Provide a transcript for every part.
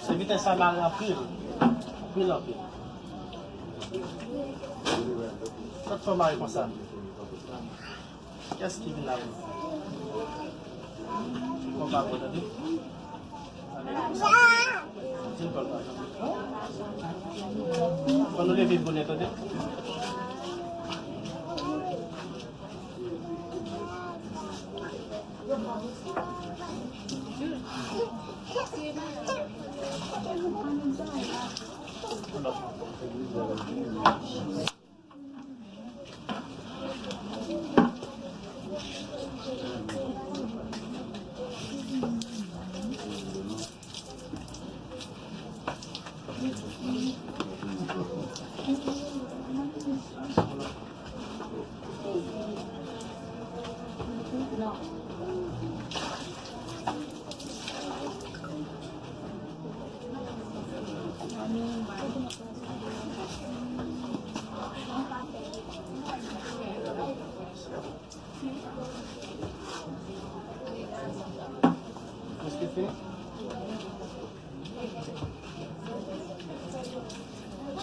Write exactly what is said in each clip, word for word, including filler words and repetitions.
Sèvitè sa mare anpil. Anpil, anpil. Sòt fò mare konsa. Kiyès ki vin la pou? Konpa bon, tande. Di l konpa. Fò nou leve bonè, tande. Prèske fini.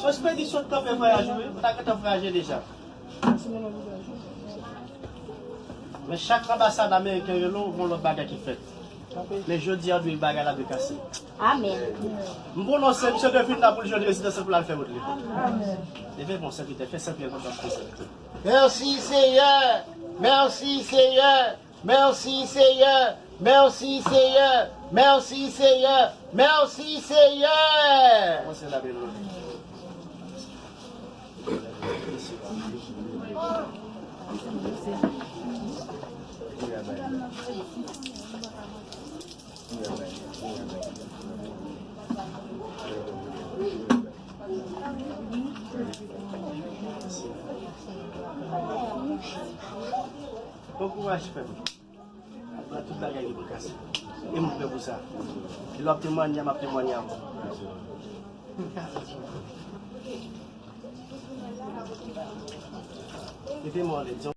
Sou ekspedisyon t ap fè vwayaj ou, wi. Ou ta gentan vwayaje deja. Men chak anbasad ameriken rele w, gon lòt bagay ki fèt. Men jodi a, dwe bagay la dwe kase. Amèn. M pwononse, misye dwe fin la pou l jwenn rezidans pou l al fè wout li. Leve bon, sèvitè, fè sèvitè kontan pou sèvitè. Mèsi, Seyè. Mèsi, Seyè. Mèsi, Seyè. Mèsi, Seyè. Mèsi, Seyè. Mèsi, Seyè. Kòmanse la, byen. Bon kouraj, frè m. Pran tout bagay ki pou kase. E m prè pou sa. E lè w ap temwanye a, m ap temwanye avè w. Mete men w anlè, di